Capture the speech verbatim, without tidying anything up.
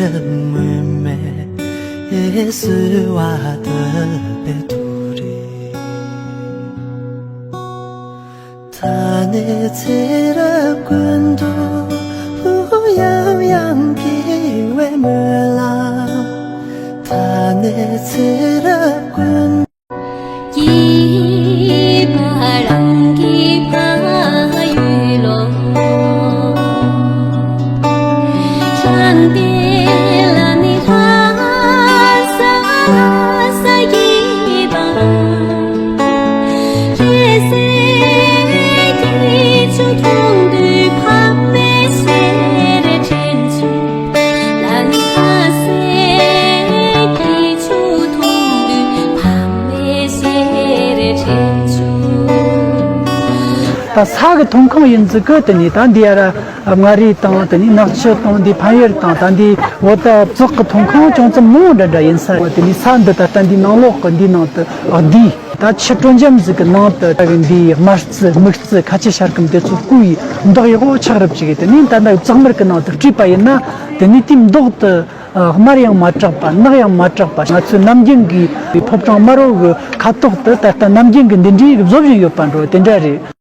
དངོས་མེད་བསུ་བ་དུ་པའི་དུ་རེ། ད་ནི་ཚེ་རབས་ཀུན་ཏུ་ཡང་ཡང་དགེ་བའི་སྨོན་ལམ། ད་ནི་ཚེ་རབས་ཀུན། སྐྱེས་པ་རང་གི་ཕ་ཡུལ་ལོ། རང་དེ་ལ་ནི་ལྷ་ས་ལྷ་ས་སྐྱེས་པ། རེ་སེ་སྐྱེས་ཆུ་འཐུང་དུས་ཕ་མའི་ཞལ་དྲན་བྱུང་། ལ་ནི་ལྷ་སའི་སྐྱེས་ཆུ་འཐུང་དུས་ཕ་མའི་ཞལ་དྲན་བྱུང་། ད་ས་གི་ཐོན་ཁུངས་ཡིན་ཟིག་གི། དེ་ནས་ད་འདི་ཡ་ར་མངའ་རིས་དང་། དེ་ནས་ནག་ཆུ་དང་། འདི་བལ་ཡུལ་དང་། ད་འདི་བོད་ད་བཙག་གི་ཐོན་ཁུངས་ཅུང་ཙམ་མང་བོ་འདྲ་འདྲ་ཡིན་ས་རེད། དེ་ནས་ས་འདི་ད་ལྟ་འདི་ནང་ལོགས་གི་འདི་ནང་དུ་བསྡུས། ད་ཆུ་དྲོ་འཇམ་ཟིག་གི་ནང་དུ་ད་གི་འདི་དམར་རྩི་མིག་རྩི་ཁ་ཆུ་ཤ་སྐམ་དེ་ཚོ་བསྐོལ་ཡི་མདོག་ཡག་པོ་ཆགས་རབས་ཅིག་གི། དེ་ནས་ད་ད་བཙག་དམར་གི་ནང་དུ་བཀྲུས་པ་ཡིན་ན། དེ་ནས་དེའི་མདོག་དེ་དམར་ཡང་མ་དྲག་པ། ནག་ཡང་མ་དྲག་པ། ང་ཚོའི་ནམ་རྒྱུན་གྱི་ཕོ་བྲང་དམར་པོ་གི་ཁ་དོག་དེ་ད་ལྟ་ནམ་རྒྱུན་གྱི་འདི་འདྲའི་བཟོ་བཞིན་ཡོད་པ་འགྲོ། དེ་འདྲ་རེད།